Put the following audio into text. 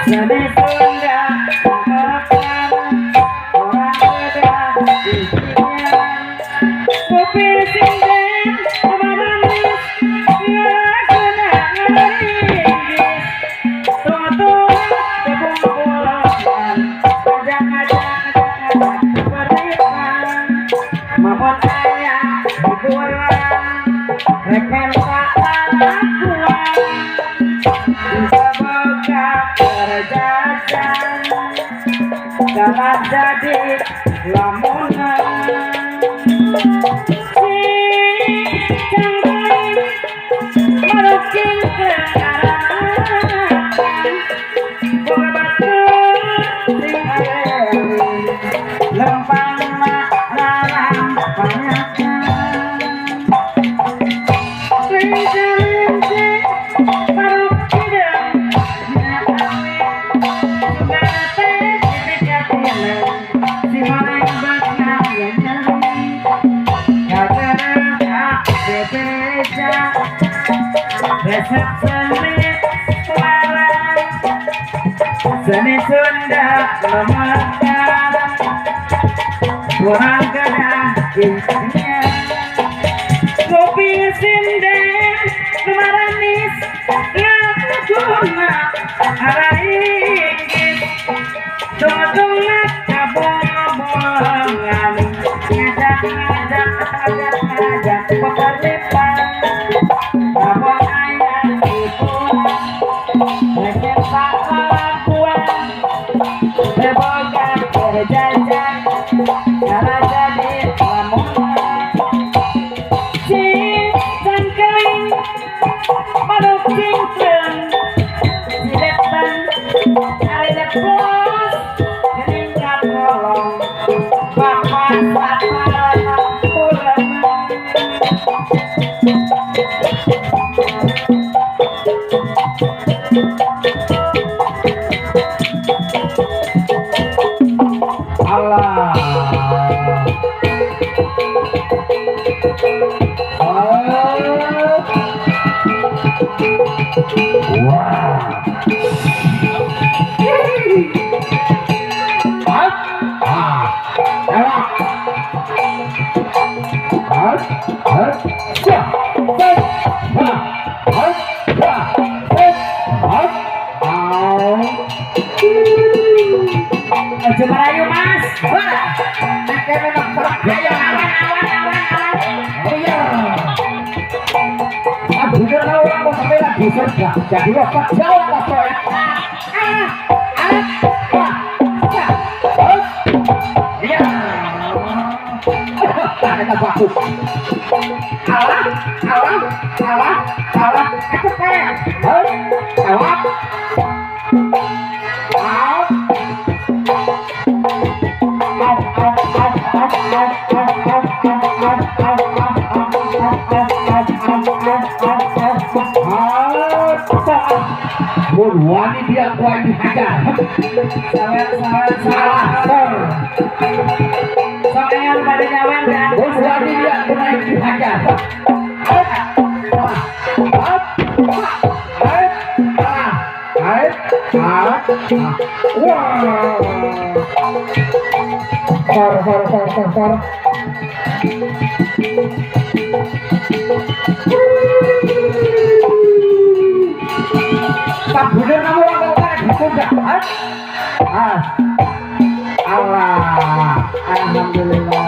Seni Sunda makan urang kedah izinkan. Kuping sinden manis laguna ngaringgis. Tungtung kebung-bulungan ngajak-ngajak ngajak berikan. Mamon aya hiburan rek menta lalakuan. Bisa boga kerjajan kalah jadi lamunan. Si cangkeling manuk cingkleung aranakan. Boga batur sing areli lempangna rarampanyakan. Linci-linci manuk hideung dina awi. Sugan teh dipikatieun si horeng beukna nyeri. Kageura bebeja resep seni larang. Seni Sunda lemekar urang kedah izinnya. Kuping sinden maranis laguna arainggis. Tungtungna kabongan ngajak ngajak ngajak ngajak peperlipan. Lamun aya hiburan rek menta lalakuan. Teu boga keur jajan kalah jadi lamunan. Si cangkeling manuk cingkleung jiletan ari lepos geuning kakolong bapak saparana puleman. Allah. Oh. Wah. Ah. Ah. Ah. Ah. Ah. Ya. Ah. Ah. Ah. Ah. Ah. Aja merayu, Mas. Wah. Nek kene nek serak Ayo awan awan awan awan. Oh iya. Ah, bener lah orang mau sampai lagi surga. Jadi lompat jauh lah ya. Ah, ah, ah, ah, ah. Iya. Kita bagus. Alah, alah, alah, alah. Cepet. Alah. Ah. Au, au, au, au, au, au, au, au, au, au, au, au, au, au. Mun wani dia kuat dihajar. Sawer sawer Salah, sawer. sor. Sok aya nu bade nyawer dan. Mun wani dia kuat dihajar. Wah. Sor, sor, sor, sor, sor. Tak bener kamu orang kok ditunda. Ah. Allah, alhamdulillah.